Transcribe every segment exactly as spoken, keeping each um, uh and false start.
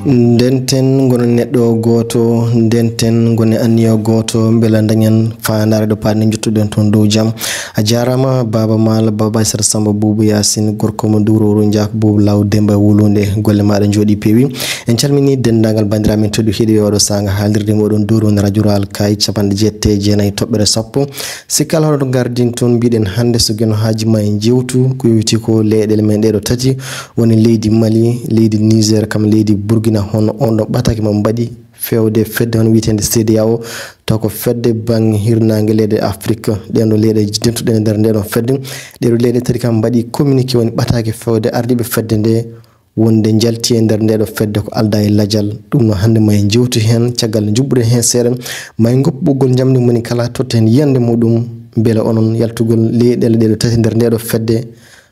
Ndenten ngonen neɗɗo gooto, ndenten ngonen anniya gooto, mbela dañen faandaare ɗo paaɗen jottuɗen toon dow jam. A jaaraama, Baaba Maal, Baaba Aysata Samba, Buubu Yaasin, gorko mo Duuroru, Njaak Buubu Laaw, Demba Wulunde, golle maaɗa njooɗii peewi. En calminii denndaangal banndiraaɓe men tedduɓe heɗiiɓe oɗo saanga haalirde moɗon dow radio Rural Kaay capanɗe jeetati e jeenayi toɓɓere sappo. Sikkal hono to ngardin toon, mbiɗen hannde so geno haaji ma en jewtu ko yowiti ko leyɗeele men ɗeɗo tati, woni leydi Mali, leydi Niger, kam leydi Burkina, hono on ɗo ɓataake mo mbaɗi fewde fedde hono wiyetende C D A O, taw ko fedde bannge hirnaange leyɗe Afrique. Ɗen ɗo leyɗe dentuɗe e nder nde ɗon fedde, ɗeɗo leyɗe tati kam mbaɗi communiqué, woni ɓataake fewde ardiiɓe fedde nde, wonde njalti e nder nde ɗo fedde ko aldaa e lajal. Ɗum no hannde ma en jewtu heen, caggal nde njuɓɓuɗen heen seeɗa, ma en ngoppu ɓoggol njamndi moni kala totta heen yiyannde muɗum, mbele onon yaltugol leyɗeele ɗeɗo tati nder nde ɗo fedde,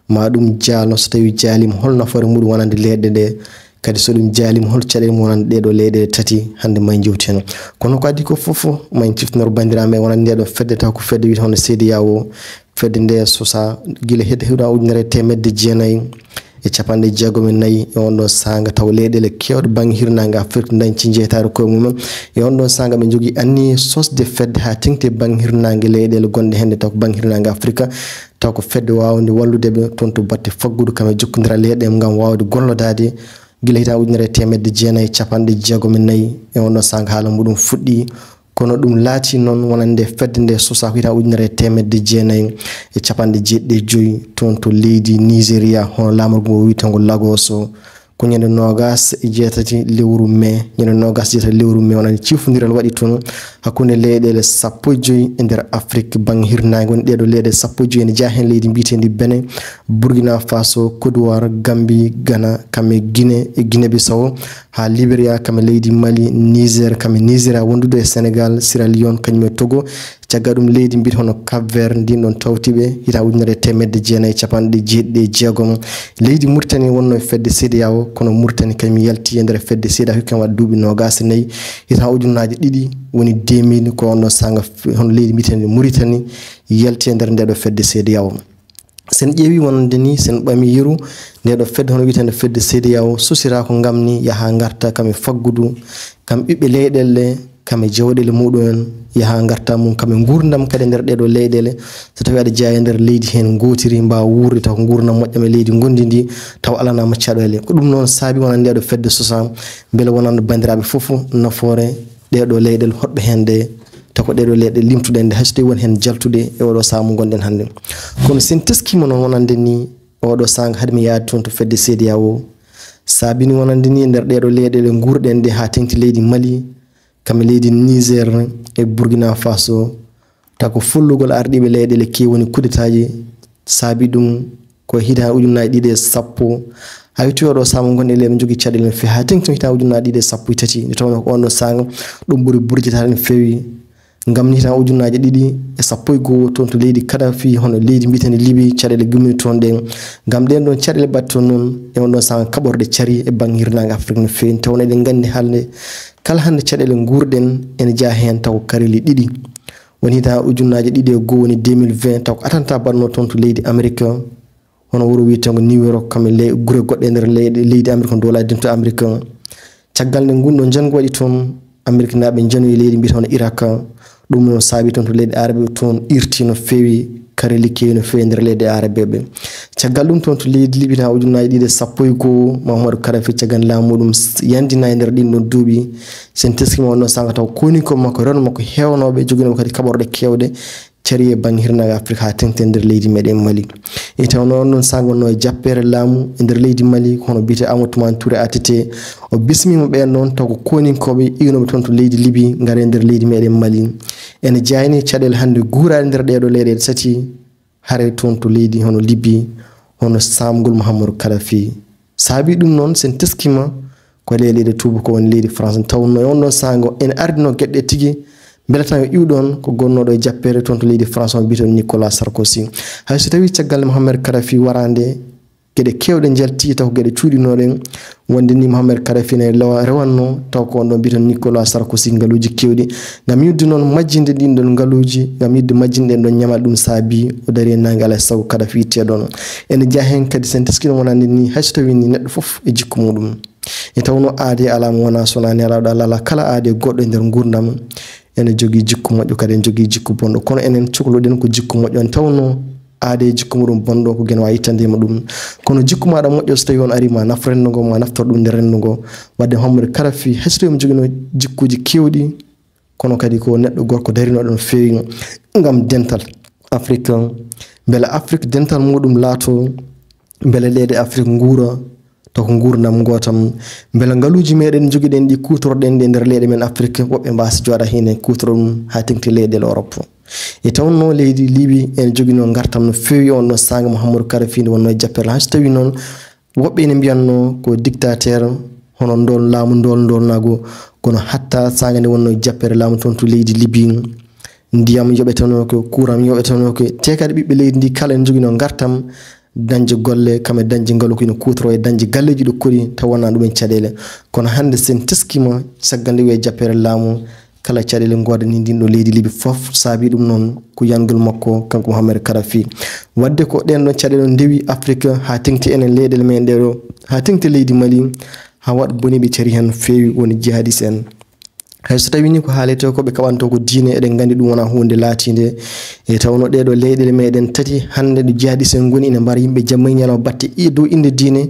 ma ɗum jaalno, so tawi jaaliima hol nafoore muɗum wonande leyɗe ɗe, kadi so ɗum jaaliima hol caɗeele mum wonande ɗeɗo leyɗeele tati hannde ma en jewtu heen. Kono ko adii ko fof, ma en ciftinor banndiraaɓe wonande nde ɗo fedde taw ko fedde wiyetee hono C D A O, fedde nde sosa gila hedde hiwɗa ujunere e teemedde jeenayi e capanɗe jeegom e nayi e on ɗon saanga, taw leyɗeele keewɗe bannge hirnaange Afrik dañci jeytaare koye mumen. E on ɗon saanga ɓe njogii anniye sosde fedde haa teŋti e bannge hirnaange leyɗeele gonɗe heen ɗe taw ko bannge hirnaange Afrika, taw ko fedde waawnde wallude ɓe toon to batte faggudu kam e jokkondiral leyɗe ngam waawde gollodaade gila hitaa ujunere e teemedde jeenayi e capanɗe jeegom e nayi. E on ɗon saanga haala muɗum fuɗɗii. Kono ɗum laati noon wonande fedde nde sosaa ko hitaa ujunere e teemedde jeenayi e capanɗe jeeɗiɗi e joyi toon to leydi Nigeria, hono laamorgo ngo wiyetengo Lagos. Ko ñande noogas e jeetati lewru mee, ñande noogas e jeetati lewru mee wonande ciifondiral waɗi toon hakkunde leyɗeele sappo e joyi e nder Afrik bannge hirnaange, woni ɗeɗo leyɗe sappo e joyi ene jeyaa heen leydi mbiyeteendi Benin, Burkina Faso, Côte d'Ivoire, Gambie, Ghana, kam e Guinée e Guinée Bissau, haa Liberia, kam e leydi Mali, Niger, kam e Nigeria, wondude e Senegal, Sierra Leone, kañum e Togo. Caggal ɗum leydi mbiyetee hono Cap Vert, ndin ɗon tawti ɓe hitaa ujunere e teemedde jeenayi e capanɗe jeeɗiɗi e jeegom. Leydi Mauritanie wonno e fedde C D A O, kono Mauritanie kañum yalti e nder fedde C D A O, hikka waɗa duuɓi noogas e nayi, hitaa ujunnaaji ɗiɗi, woni deux mille, ko on ɗon saanga f-, hono leydi mbiyeteendi Mauritanie yalti e nder nde ɗo fedde C D A O. Sen ƴeewi wonande ni, sen ɓami yeru, nde ɗo fedde hono wiyetende fedde C D A O sosiraa ko ngam ni yaha ngarta kam e faggudu, kam ɓiɓɓe leyɗeele, kam e jawɗeele muɗum en, yaha ngarta mum, kam e nguurndam kadi e nder ɗeɗo leyɗeele. So tawi aɗa jeyaa e nder leydi heen ngootiri, mbaawa wuurde taw ko nguurndam moƴƴam e leydi ngondi ndi, taw alanaama caɗeele. Ko ɗum noon saabi wonande nde ɗo fedde sosaa, mbele wonande banndiraaɓe fof nafoore ɗeɗo leyɗeele hoɗɓe heen ɗe, taw ko ɗeɗo leyɗe limtuɗen ɗe, hay so tawi won heen jaltuɗe e oɗo sahaa mo ngonɗen hannde. Kono sen teskiima noon wonande ni, oɗo saanga hade mi yaade toon to fedde C D A O, saabini wonande ni e nder ɗeɗo leyɗeele nguurɗen ɗe haa teŋti leydi Mali, kam e leydi Niger e Burkina Faso, taw ko follugol ardiiɓe leyɗeele keewi woni kudetaaji saabi ɗum ko hitaa ujunnaaji ɗiɗi e sappo. Hay to oɗo saama ngonɗen leyɗe njogii caɗeele no feewi haa teŋti hitaa ujunnaaji ɗiɗi e sappo e tati, nde tawnoo ko on ɗo saanga ɗum ɓuri burjitaade no feewi. Ngam hitaa ujunnaaji ɗiɗi e sappo e goo toon to leydi Kadafi, hono leydi mbiyeteendi Libi, caɗeele gummii toon ɗen. Ngam ɗeen ɗoon caɗeele mbaɗ toon noon e on ɗoon saanga kaɓorɗe carii e bannge hirnaange Afrik no feewi. Tawnoo eɗen nganndi hannde, kala hannde caɗeele nguurɗen ene jeyaa heen taw ko kareeli ɗiɗi. Woni hitaa ujunnaaji ɗiɗi e goo woni deux mille vingt, taw ko attentat mbaɗnoo toon to leydi Amerik, hono wuro wiyeteengo New York, kam e le-, gure goɗɗe e nder leyɗe, leydi Amerik, hono Duwalaaji Dentuɗi Amerik. Caggal nde ngun ɗoo njanngu waɗi toon, Ameriknaaɓe njanoyi leydi mbiyetee hono Irak. Ɗum noon saabi toon to leyɗe Arabe toon irti no feewi, kareeli keewi no feewi e nder leyɗe Arabeeɓe. Caggal ɗum toon to leydi Libi haa ujunnaaji ɗiɗi e sappo e goo, Muhammadu Kadafi caggal laamu muɗum s-, yandina e nder ɗin ɗon duuɓi. Sen teskiima on ɗon saanga taw koni ko makko, rewɓe makko heewnooɓe, joginooɓe kadi kaɓorɗe keewɗe, carii e bannge hirnaange Afrik haa teŋti e nder leydi meɗen Mali. E tawnoo on ɗon saanga wonnoo e jappeere laamu e nder leydi Mali, ko hono biyetee Amadou Toumani Touré A T T. O bismiima ɓeen ɗoon taw ko koninkooɓe iwnooɓe toon to leydi Libi ngara e nder leydi meɗen Mali. Ene jeyaa ni caɗeele hannde guuraaɗe nder ɗeeɗoo leyɗeele tati, hare toon to leydi hono Libi, hono saamgol Muhammadu Kadafi. Saabi ɗum noon, sen teskiima ko leyɗe ɗe tuuba ko woni leydi France. Tawnoo e on ɗon saanga ene ardinoo geɗe tigi, mbele tan yo iw ɗoon ko gonnooɗo e jappeere toon to leydi France, on mbiyetee Nicolas Sarkozy. Hay so tawii caggal Muhammadu Kadafi waraande, Geɗe keewɗe njalti, taw ko geɗe cuuɗinooɗe. Wonde ni Mohamed Kadhafi ne lawa rewanno, taw ko on ɗon mbiyeteeɗo Nicolas Sarkozy ngaluuji keewɗi. Ngam yiɗde noon majjinde ɗin ɗon ngaluuji, ngam yiɗde majjinde ɗen ɗon ñamal, ɗum saabi o dari e naange, alaa e sago Kadhafi ittee ɗon. Ene jeyaa heen kadi, so en teskii no wonande ni, hay so tawii ni neɗɗo fof e jikku muɗum. E tawnoo aadee alaa mo wonaa so wonaa Nelaaɗo Allah, alaa kala aadee goɗɗo e nder nguurndam ene jogii jikku moƴƴo, kadi ene jogii jikku bonɗo. Kono enen cukloɗen ko jikku moƴƴo, en tawnoo aadee jikku muɗum bonɗo ko geno waawi ittande mo ɗum. Kono jikku maaɗa moƴƴo, so tawii on arii ma naf renndo ngo, ma naftor ɗum nder renndo ngo. Wadde Mohamed Kadhafi, hay so tawii mo joginoo jikkuuji keewɗi, kono kadi ko neɗɗo gorko darinooɗo no feewi ngam dental Afrik. Mbele Afrik dental muɗum laato, mbele leyɗe Afrik nguura, taw ko nguurndam ngootam. Mbele ngaluuji meɗen jogiɗen ɗi, kuutorɗen ɗi e nder leyɗe men Afrik, woɓɓe mbaasa jooɗa heen en kuutoro ɗum haa teŋti leyɗe Europe. E tawnoo leydi Libi ene joginoo ngartam no feewi on ɗon saanga Mouhamadou Kadhafi nde wonnoo e jappere. Hay so tawii noon woɓɓe ene mbiyatnoo ko dictateur, hono ndon laamu ndon ndonnaagu, kono hatta saanga nde wonnoo e jappere laamu toon to leydi Libi, ndiyam yoɓetanooke, kuuram yoɓetanooke, te kadi ɓiɓɓe leydi ndi kala ene joginoo ngartam dañde golle, kam e dañde ngalu ko ene kuutoroo e dañde galleeji ɗo kori taw wonaa ɗum en caɗeele. Kono hannde so en teskiima caggal nde wiyee jappere laamu, kala caɗeele ngoodanii ndin ɗo leydi Libi fof, saabii ɗum noon ko yangol makko kanko Mouhamed Kadhafi. Wadde ko ɗeen ɗon caɗeele ndewi Afrik haa teŋti enen leyɗeele men ɗee ɗo, haa teŋti leydi Mali, haa waɗ boni ɓe cari heen no feewi woni jihadis en. Hay so tawii ni ko haaletee ko ɓe kaɓantoo ko diine, eɗen nganndi ɗum wonaa huunde laatiinde. E tawnoo ɗee ɗoo leyɗeele meɗen tati hannde ɗo jihadis en ngoni ene mbara yimɓe jamma e ñalawma batte e dow innde diine,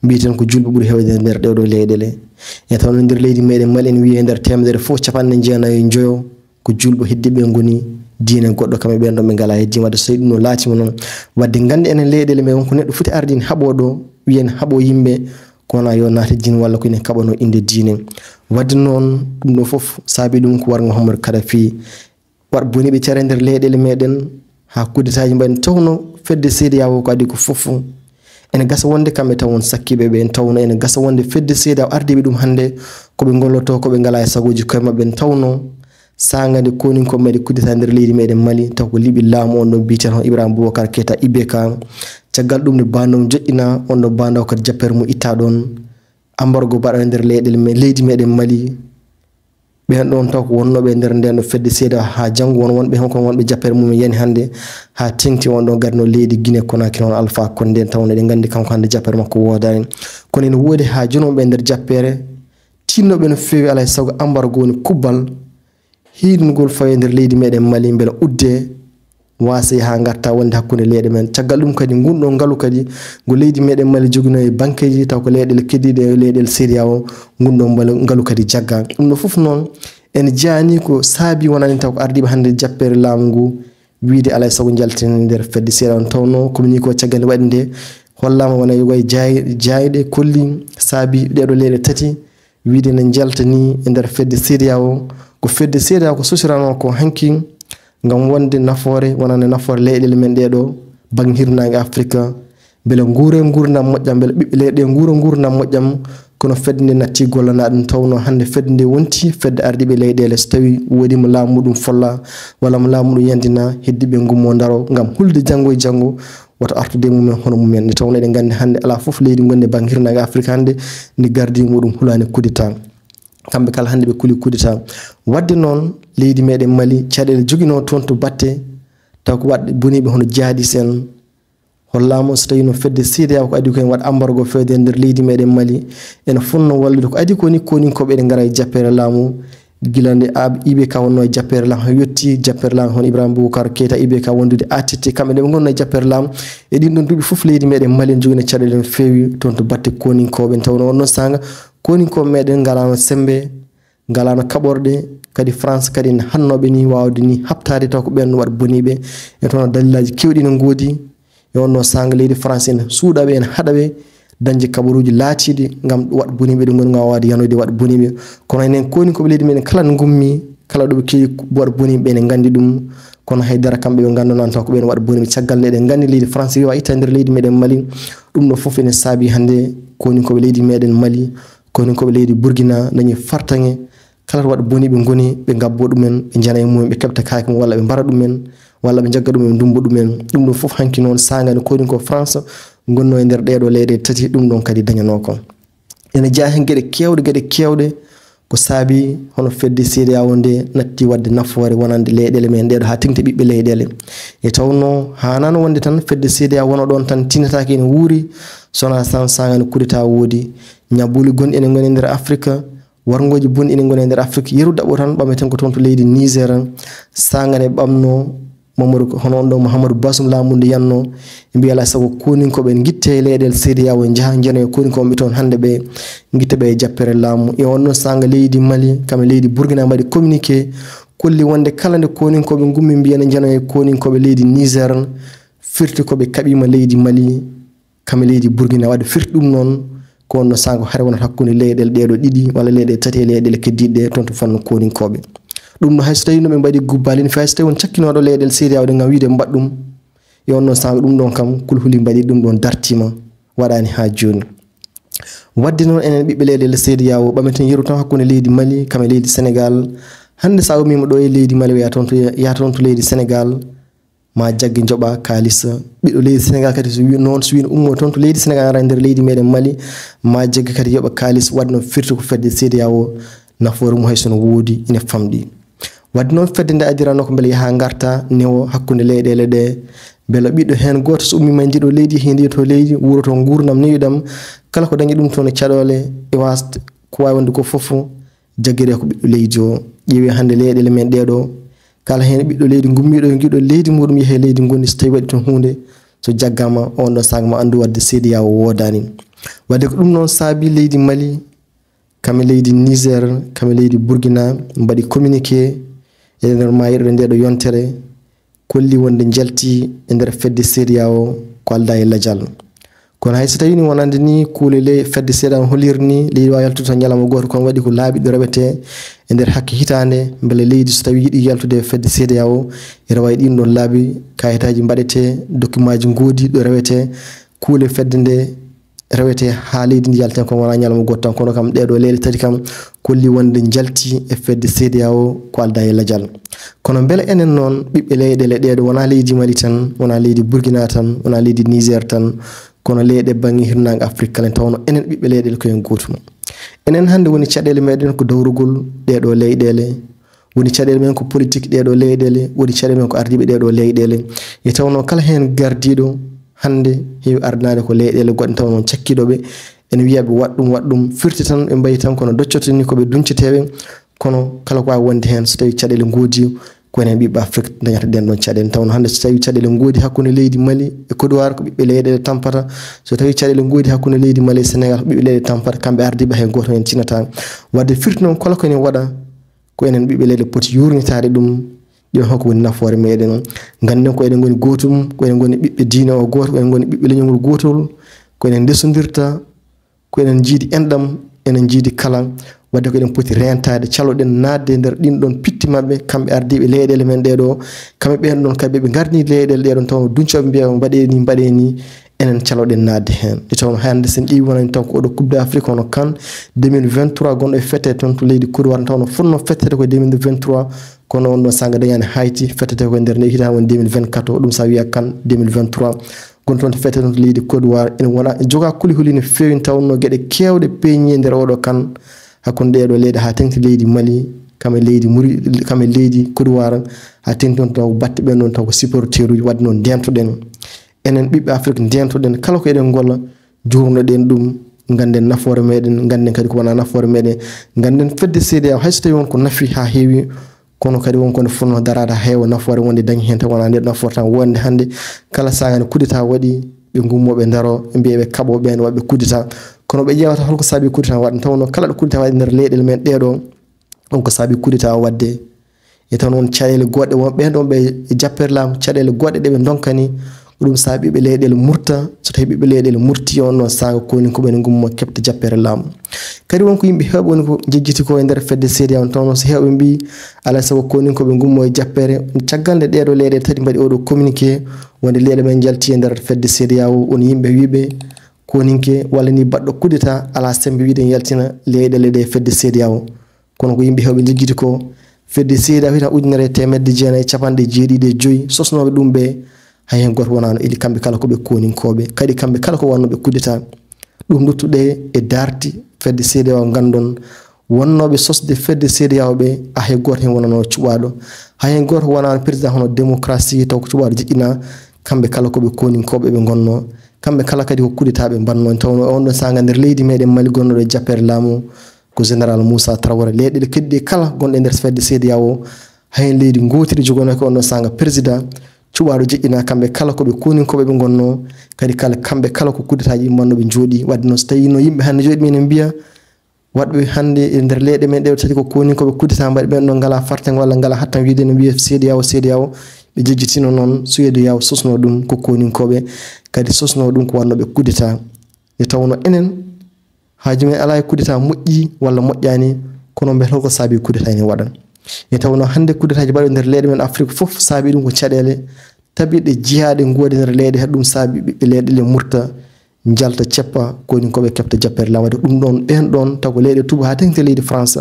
mbiyeten ko juulɓe ɓuri heewde nder ɗee ɗoo leyɗeele. E tawnoo nder leydi meɗen Mali ene wiyee nder teemedere fof capanɗe jeenayi e njoyo ko juulɓe heddiiɓe ngoni diine goɗɗo, kamɓe ɓeen ɗon ɓe ngalaa heddiiɓe. Wadde so tawii ɗum no laatiima noon, wadde nganndi enen leyɗeele men won ko neɗɗo foti arde ene haɓoo ɗo, wiyen haɓoo yimɓe, ko wonaa yo naate diine walla ko ene kaɓanoo innde diine. Wadde noon ɗum ɗo fof saabii ɗum ko warngo Mouhamadou Kadhafi. Waɗ boni ɓe care nder leyɗeele meɗen haa kudetaaji mbaɗi tawnoo fedde C E D E A O ko adii ko fof. Ene gasa wonde kamɓe taw won sakkiiɓe ɓe, en tawnoo ene gasa wonde fedde C E D E A O ardiiɓe ɗum hannde ko ɓe ngollotoo ko ɓe ngalaa e sagooji koye maɓɓe, en tawnoo saanga nde koninkooɓe mbaɗi kudetaa nder leydi meɗen Mali, taw ko liɓi laamu on ɗon biyeteeɗo Ibrahima Boubacar Keita I B K. Caggal ɗum nde baandaw joƴƴinaa, on ɗon baandaw kadi jappere mum ittaa ɗon. Ambargo mbaɗaa nder leyɗeele me-, leydi meɗen Mali. Ɓeen ɗoon taw ko wonnooɓe e nder ndeen ɗo fedde C E D E A O haa janngo won wonɓe heen ko wonɓe jappere mum yani hannde haa teŋti on ɗo gadno leydi Guinée Conakry on Alpha Condé, tawnoo eɗen nganndi kanko hannde jappere makko woodaani. Kono ene woodi haa jonooɓe e nder jappere tiinnooɓe no feewi alaa e sago ambargo woni kubbal hiirnugol fawi e nder leydi meɗen Mali mbele uddee waasa yaha ngarta wonde hakkunde leyɗe men. Caggal ɗum kadi ngun ɗon ngalu kadi ngo leydi meɗen Mali joginoo e bankeeji taw ko leyɗeele keddiiɗe e leyɗeele C E D E A O, ngun ɗon mbal-, ngalu kadi jagga. Ɗum ɗo fof noon ene jaani ko saabi wonani taw ko ardiiɓe hannde jappere laamu ngu wiide alaa e sago njaltene nder fedde C E D E A O. Tawnoo communiqué o caggal nde waɗi nde hollaama wona e way jaay-, jaayɗe kolli saabi ɗee ɗoo leyɗe tati wiide ne njaltanii e nder fedde C E D E A O. Ko fedde C E D E A O ko sosiranoo ko hanki ngam wonde nafoore, wonande nafoore leyɗeele men ɗee ɗoo, bannge hirnaange Afrika, mbele nguure nguurndam moƴƴam, mbele ɓiɓɓe leyɗe ɗee nguura nguurndam moƴƴam. Kono fedde nde natti gollana ɗum, tawnoo hannde fedde nde wonti fedde ardiiɓe leyɗeele. So tawii woodii mo laamu muɗum folla walla mo laamu muɗum yandina, heddiiɓe ngummoo ndaro ngam hulde janngo e janngo, wota artude e mumen hono mumen. Nde tawnoo eɗen nganndi hannde alaa fof leydi ngonndi e bannge hirnaange Afrika hannde ndi gardii muɗum hulaani kudeta. Kamɓe kala hannde ɓe kuli kudeta. Wadde noon leydi meɗen Mali caɗeele joginoo toon to batte taw ko waɗ boniiɓe hono jihadis en. Hollaama so tawii no fedde C E D E A O ko adii ko en waɗ ambargo feewde e nder leydi meɗen Mali. Ene fotnoo wallude ko adii ko ni koninkooɓe eɗen ngara e jappere laamu. Gila nde ab-, I B K wonnoo e jappere laamu, haa yotti jappere laamu hono Ibrahima Boubacar Keita I B K wondude A T T, kamɓe nde ɓe ngonnoo e jappere laamu. E ɗin ɗon duuɓi fof leydi meɗen Mali ene jogii caɗeele no feewi toon to batte koninkooɓe. Tawnoo on ɗon saanga koninkooɓe meɗen ngalaano semmbe, ngalaano kaɓorɗe, kadi France kadi ne hannooɓe ni waawde ni haɓtaade taw ko ɓeen waɗ boniiɓe. E toon dalilaaji keewɗi ne ngoodi. E on ɗoo saanga leydi France ene suuɗa ɓe, ene haɗa ɓe dañde kabaruuji laatiiɗi ngam waɗ boniiɓe ɗi ngoni waawaade yanoyde waɗ boniiɓe. Kono enen koninkooɓe leydi meɗen kala no ngummi, kala ɗo ɓe keewi waɗ boniiɓe ɓe ene nganndi ɗum. Kono haydara kamɓe ɓe nganndanaa taw ko ɓeen waɗ boniiɓe. Caggal nde eɗen nganndi leydi France riiwa itta nder leydi meɗen Mali. Ɗum ɗo fof ene saabi hannde koninkooɓe leydi meɗen Mali, koninkooɓe leydi Burkina dañi fartaŋe. Kala to waɗ boniiɓe ngoni, ɓe ngabbo ɗumen, ɓe njana e mumen, ɓe keɓta kaake mum, walla ɓe mbara ɗumen, walla ɓe njagga ɗumen, ɓe ndummba ɗumen. Ɗum ɗo fof hanki noon saanga nde koninkoo France ngonnoo e nder ɗeeɗoo leyɗe tati, ɗum ɗoon kadi dañanoo ko. Ene jeyaa heen geɗe keewɗe, geɗe keewɗe ko saabii hono fedde C E D E A O nde natti waɗde nafoore wonande leyɗeele men ɗeeɗoo haa teŋti ɓiɓɓe leyɗeele. E tawnoo haanaano wonde tan fedde C E D E A O wona ɗoon tan tinnataake ene wuuri, so wonaa tan saanga nde kudeta woodi. Ñabbuuli gonɗi ene ngoni e nder Afirka, warngooji bonɗi ene ngoni e nder Afirka. Yeru daɓɓo tan ɓameten ko toon to leydi Niger, saanga nde ɓamnoo Mamadou, hono on ɗo Mouhamadou Bazoum laamu ndu yannoo, ɓe mbiya alaa sago kooninkooɓe ngitte e leyɗeele C E D E A O, njaha njanoya kooninkooɓe toon hannde ɓe ngitta ɓe e jappere laamu. E on ɗon saanga leydi Mali, kam e leydi Burkina mbaɗi communiqué, kolli wonde kala nde kooninkooɓe ngummi mbiya ne njanoya e kooninkooɓe leydi Niger, firti ko ɓe kaɓiima leydi Mali, kam e leydi Burkina. Waɗde firti ɗum noon, ko on ɗon saanga hare wonata hakkunde leyɗeele ɗeeɗoo ɗiɗi walla leyɗeele tati e leyɗeele keddiiɗe ɗe toon to fannu kooninkooɓe. Ɗum ɗo hay so tawii no ɓe mbaɗi gubbaali ne, hay so tawii won cakkinooɗo leyɗeele C E D E A O ɗe ngam wiide mbaɗ ɗum, e on ɗon saanga ɗum ɗon kam kulhuli mbaɗi ɗum ɗon dartiima, waɗaani haa jooni. Waɗde noon enen ɓiɓɓe leyɗeele C E D E A O ɓameten yeru tan hakkunde leydi Mali, kam e leydi Senegaal. Hannde so a ummiima ɗo e leydi Mali, yaha toon to, yaha toon to leydi Senegaal, ma jagge njoɓa kaalis. Ɓiɗɗo leydi Senegaal kadi so wi noon, so wino ummo toon to leydi Senegaal ara nder leydi meɗen Mali, ma jagge kadi yoɓa kaalis. Waɗde noon firti ko fedde C E D E A O nafoore mum hay so no woodi ina famɗi. Waɗde noon fedde nde addirano ko mbele yaha ngarta newo hakkunde leyɗeele ɗe, mbele ɓiɗɗo heen gooto so ummiima e ndiɗo leydi, he ndiɗo leydi, wuuro toon nguurndam newiɗam, kala ko dañi ɗum toon e caɗeele, e waasde ko waawi wonde ko fof, jaggiree ko ɓiɗɗo leydi o. Ƴeewee hannde leyɗeele men ɗeeɗoo, kala heen ɓiɗɗo leydi gummiiɗo e ngiɗo leydi muɗum yehe leydi ngonndi, so tawii waɗi toon huunde, so jaggaama on ɗon saanga ma anndu waɗde C E D E A O woodaani. Waɗde ko ɗum noon saabii leydi Mali, kam e leydi Niger, kam e leydi Burkina mbaɗi communiqué e nder maayirɗe nde ɗo yontere, kolli wonde njalti e nder fedde C E D E A O ko aldaa e lajal. Kono hay so tawii ni wonande ni kuule le fedde C E D E A O holliri ni, leydi waawi yaltude tan ñalawma gooto, kono waɗi ko laabi ɗo rewetee e nder hakke hitaande, mbele leydi so tawii yiɗi yaltude e fedde C E D E A O, ene waɗi ɗiin ɗoon laabi, kayitaaji mbaɗetee, dokimaaji ngoodi ɗo rewetee, kuule fedde nde rewetee haa leydi ndi yalten, kono wonaa ñalawma gooto tan, kono kam ɗeeɗoo leyɗe tati kam kolli wonde njalti e fedde C E D E A O ko aldaa e lajal. Kono mbele enen noon ɓiɓɓe leyɗeele ɗeeɗoo, wonaa leydi Mali tan, wonaa leydi Burkina tan, wonaa leydi Niger tan, kono leyɗe bannge hirnaange Afirka kala, tawnoo enen ɓiɓɓe leyɗeele ko en gootum. Enen hannde woni caɗeele meɗen ko dawrugol ɗeeɗoo leyɗeele, woni caɗeele men ko politique ɗeeɗoo leyɗeele, woni caɗeele men ko ardiiɓe ɗeeɗoo leyɗeele. E tawnoo kala heen gardiiɗo hannde heewi ardinaade ko leyɗeele goɗɗe, tawnoo cakkiiɗo ɓe ene wiya ɓe waɗ ɗum, waɗ ɗum, firti tan ɓe mbayi tan kono doccoto ni ko ɓe dunceteeɓe, kono kala ko waawi wonde heen so tawii caɗeele ngoodi, ko enen ɓiɓɓe Afirka dañata ɗeen ɗoon caɗeele. Tawnoo hannde so tawii caɗeele ngoodi hakkunde leydi Mali e Côte d'Ivoire, ko ɓiɓɓe leyɗeele tampata. So tawii caɗeele ngoodi hakkunde leydi Mali e Senegaal, ko ɓiɓɓe leyɗe tampata, kamɓe ardiiɓe hay gooto heen tinataa. Waɗde firti noon kala ko ene waɗa, ko enen ɓiɓɓe leyɗe poti yuurnitaade ɗum, ƴeewen hol ko woni nafoore meɗen. Ngannden ko eɗen ngoni gootum, ko eɗen ngoni ɓiɓɓe diine o gooto, ko eɗen ngoni ɓiɓɓe leñol gootol, ko eɗen ndesondirta, ko eɗen njiidi enɗam, eɗen njiidi kala. Waɗde ko eɗen poti reentaade, caloɗen naatde e nder ɗin ɗon pitti maɓɓe, kamɓe ardiiɓe leyɗeele men ɗeeɗoo, kamɓe ɓeen ɗon kamɓe ɓe ngarni leyɗeele ɗeeɗon taw duncooɓe mbiya mbaɗee ni, mbaɗee ni, enen caloɗen naatde heen. Nde tawnoo hannde so en ƴeewi wonani taw ko oɗo Coupe d'Afrique hono kan deux mille vingt-trois gonɗo e fette toon to leydi Côte d'Ivoire, tawnoo fotnoo fettede ko deux mille vingt-trois, kono on ɗon saanga dañaani hayti, fettete ko e nder nde hitaande woni deux mille vingt-quatre, ɗum sa wiya kan deux mille vingt-trois. Gonɗo toon to fette toon to leydi Côte d'Ivoire, ene wona, ene jogaa kulihuli no feewi, tawnoo geɗe keewɗe peeñi e nder oɗo kan, hakkunde ɗeeɗoo leyɗe haa teŋti leydi Mali, kam e leydi Muri-, kam e leydi Côte d'Ivoire, haa teŋti toon taw batte ɓeen ɗon taw ko supporteruuji, waɗde noon ndeentoɗen. Enen ɓiɓɓe Afirka ndeentoɗen kala ko eɗen ngolla, njuurnoɗen ɗum, ngannden nafoore meɗen, ngannden kadi ko wonaa nafoore meɗen, ngannden fedde C E D E A O hay so tawii won ko nafi haa heewi, kono kadi won ko nde fotnoo daraade haa heewa nafoore wonde dañi heen, taw wonaa nde nafoore tan wonde hannde kala saanga nde kudeta waɗi, ɓe ngummoo ɓe ndaroo, ɓe mbiya ɓe kaɓoo ɓeen waɗɓe kudeta. Kono ɓe ƴeewata hol ko saabii kudeta waɗa, tawnoo kala ɗo kudeta waɗi nder leyɗeele men ɗeeɗoo, on ko saabii kudeta o waɗde. E taw noon caɗeele goɗɗe won ɓeen ɗon ɓe e jappere laamu, caɗeele goɗɗe ɗe ɓe ndonkani, ko ɗum saabii ɓiɓɓe leyɗeele murta, so tawii ɓiɓɓe leyɗeele murti on ɗon saanga kooninkooɓe ene ngummoo keɓta jappere laamu. Kadi won ko yimɓe heewɓe woni ko njejjiti ko e nder fedde C E D E A O, on tawnoo so heewɓe mbii alaa sago kooninkooɓe ngummoo e jappere, caggal nde ɗeeɗoo leyɗeele tati mbaɗi oɗo communiqué wonde leyɗe men njalti e nder fedde C E D E A O, woni yimɓe wiiɓe kooninke walla ni baɗɗo kudeta alaa semmbe wiide en yaltina leyɗeele ɗe fedde C E D E A O. Kono ko yimɓe heewɓe njejjiti ko fedde C E D E A O hitaande ujunere e teemedde jeenayi e capanɗe jeeɗiɗi e joyi sosnooɓe ɗum ɓe Hay heen gooto wonaano eli, kamɓe kala ko ɓe kooninkooɓe, kadi kamɓe kala ko wannooɓe kudeta. Ɗum luttuɗe e darti fedde C E D E A O, nganndon wonnooɓe sosde fedde C E D E A O ɓe, a hay gooto heen wonano cuɓaaɗo. Hay heen gooto wonano président hono démocratie taw ko cuɓaaɗo jiɗɗina. Kamɓe kala ko ɓe kooninkooɓe ɓe ngonno. Kamɓe kala kadi ko kudeta ɓe mbanno. Taw on ɗon saanga nder leydi meɗen Mali gonnoɗo e jappere laamu ko général Moussa Traoré. Leyɗe ɗe keddi kala gonɗe nder fedde C E D E A O, hay leydi gootiri jogonooki on ɗon saanga président cuɓaaɗo jiɗɗina. Kamɓe kala ko ɓe kooninkooɓe ɓe ngonno. Kadi kala kamɓe kala ko kudetaaji mbanno ɓe njooɗi. Wadde noon so tawi no yimɓe hannde jooɗi men mbiya waɗɓe hannde e nder leyɗe men ɗe tati ko kooninkooɓe kudeta mbaɗi ɓen ɗon ngala fartaŋ walla ngala hattan wiide no mbiya C E D E A O, C E D E A O. Ɓe jejjitino noon C E D E A O sosno ɗum ko kooninkooɓe, kadi sosno ɗum ko wannooɓe kudeta. Nde tawno enen haaju men alaa e kudeta moƴƴi walla moƴƴaani, kono mbele holko saabi kudeta ene waɗa? Nde tawno hannde kudetaaji mbaɗo nder leyɗe men Afrique fof saabi ɗum ko caɗeele tabiɗe jiyaaɗe ngoodi nder leyɗe, haɗ ɗum saabi ɓiɓɓe leyɗe ɗe murta, njalta, ceppa, kooninkooɓe keɓta jappere laamu. Waɗi ɗum ɗon, ɓeen ɗon taw ko leyɗe tuuba haa teŋti leydi France.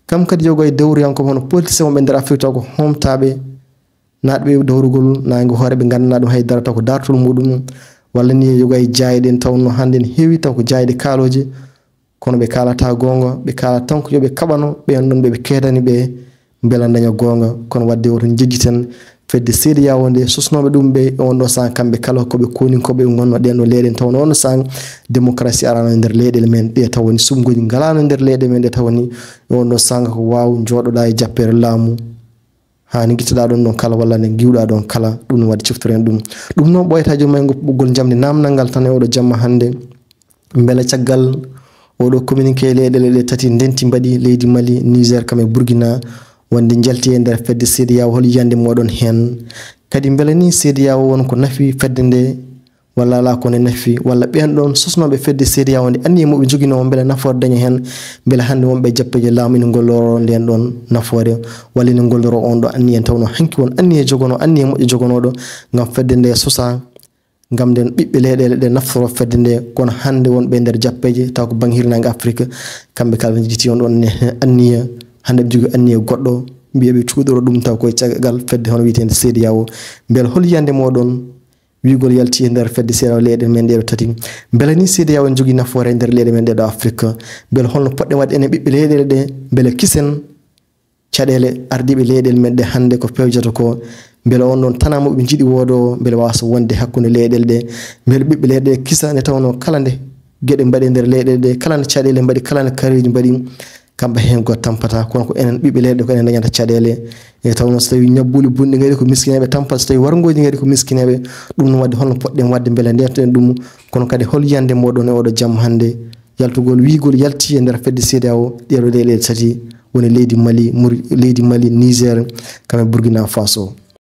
Kam kadi yogo e dawriyankooɓe hono politicien wonɓe nder Afrique taw ko homtaaɓe naatɓe dawrugol naange hoore ɓe nganndanaa ɗum hay dara taw ko dartol muɗum. Walla ni yogo e jaayɗe en taw no hannde ne heewi taw ko jaayɗe kaalooje. Kono ɓe kaalata goonga, ɓe kaala tan ko yo ɓe kaɓano ɓeen ɗon ɓe ɓe keedani ɓe mbela daña goonga. Kono wadde o toon jejjiten fedde C E D E A O nde sosnooɓe ɗum ɓe e on ɗo saanga kamɓe kala ko ɓe kooninkooɓe ɓe ngonno ɗeen ɗo leyɗe tawno on ɗo saanga démocratie arano e nder leyɗele men ɗe tawani sumngooji ngalano e nder leyɗe men ɗe tawani e on ɗo saanga ko waaw jooɗoɗa e jappere laamu. Haa nde ngittaɗaa ɗoon ɗoon kala walla nde ngiwɗaa ɗoon kala, ɗum no waɗi ciftoren ɗum. Ɗum noon ɓooyata joom may ngo ɓoggol njamndi naamnal ngal tan e oɗo jamma hannde. Mbela caggal oɗo communiqué leyɗele ɗe tati ndenti mbaɗi leydi Mali, Niger kam e Burkina wonde njalti e nder fedde C E D E A O, hol yiyannde moɗon heen? Kadi mbela ni C E D E A O won ko nafi fedde nde walla alaa ko nde nafi, walla ɓeen ɗoon sosnooɓe fedde C E D E A O nde anniye moɓe njoginoo mbela nafoore daña heen, mbela hannde wonɓe e jappeeje laamu ina ngolloro ndeen ɗoon nafoore, walla ina ngolloro on ɗo anniye tawno hanki won anniye jogono, anniye moƴƴo jogonooɗo ngam fedde nde sosa, ngam nden ɓiɓɓe leyɗele ɗe naftoro fedde nde, kono hannde wonɓe e nder jappeeje taw ko bannge hirnaange Afrique, kamɓe kala ne jiti on ɗoon ne anniya, hannde ɓe jogii anniya goɗɗo, mbiya ɓe cuuɗoro ɗum taw koye caggal fedde hono wiyeteende C E D E A O. Mbela hol yiyannde moɗon wiigol yalti e nder fedde C E D E A O leyɗe men ɗeɗo tati? Mbela ni C E D E A O ne jogii nafoore e nder leyɗe men ɗeɗo Afrique? Mbela holno poɗɗen waɗde enen ɓiɓɓe leyɗele ɗe mbela kisen caɗeele ardiiɓe leyɗele men ɗe hannde ko pewjata ko? Mbela on ɗon tanaa mo ɓe njiɗi woodo o mbela waasa wonde hakkunde leyɗele ɗe? Mbela ɓiɓɓe leyɗe ɗe kisa nde tawno kala nde geɗe mbaɗe nder leyɗele ɗe, kala nde caɗeele mbaɗi, kala nde kareeji mbaɗi, kamɓe heen goto tampata, kono ko enen ɓiɓɓe leyɗe ko enen dañata caɗeele. E tawno so tawi ñabbuuli bonɗi ngari ko miskineeɓe tampata, so tawi warngooji ngari ko miskineeɓe. Ɗum no waɗde holno poɗɗen waɗde mbele ndewten ɗum? Kono kadi hol yiyannde moɗon e oɗo jamma hannde yaltugol wiigol yalti e nder fedde C E D E A O ɗeɗo leyɗele tati woni leydi Mali, Mur-, leydi Mali, Niger, kam e Burkina Faso?